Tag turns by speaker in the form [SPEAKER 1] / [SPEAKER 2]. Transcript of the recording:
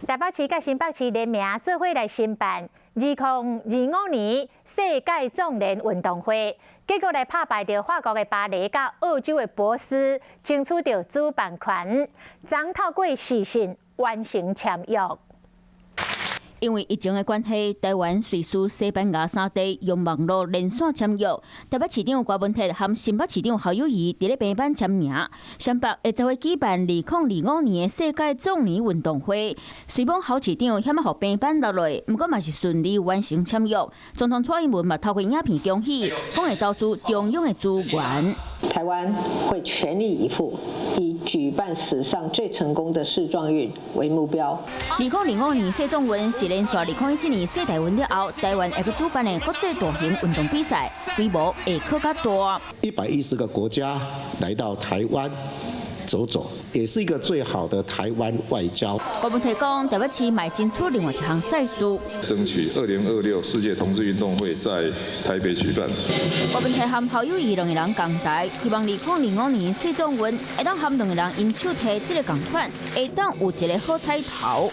[SPEAKER 1] 台北市佮新北市聯名做伙來申辦2025年世界壯年運動會，結果來拍敗著法國的巴黎佮澳洲的珀斯，爭取著主辦權，昨透過視訊完成簽約。
[SPEAKER 2] 因為疫情的關係，台灣、瑞士、西班牙三地用網路連線簽約。台北市長郭文鐵和新北市長侯友宜佇咧平板簽名，雙北會做伙舉辦2025年的世界壯年運動會。雖罔侯市長險仔予平板落來，毋過嘛是順利完成簽約。總統蔡英文嘛透過影片恭喜，講會投資中央的資源。
[SPEAKER 3] 台灣會全力以赴，以舉辦史上最成功的世壯運為目標。
[SPEAKER 2] 2025年世壯運是連續2017年世大運了後，台灣會閣主辦的國際大型運動比賽，規模會閣較大。
[SPEAKER 4] 110個國家來到台灣走走，也是一個最好的台灣外交。
[SPEAKER 2] 郭文鐵講，台北市嘛爭取另外一項賽事，
[SPEAKER 5] 爭取2026世界同志運動會在台北舉辦。
[SPEAKER 2] 郭文鐵和侯友宜兩个人仝台，希望2025年世壯運會當和兩个人𪜶手提這个仝款，會當有一个好彩頭。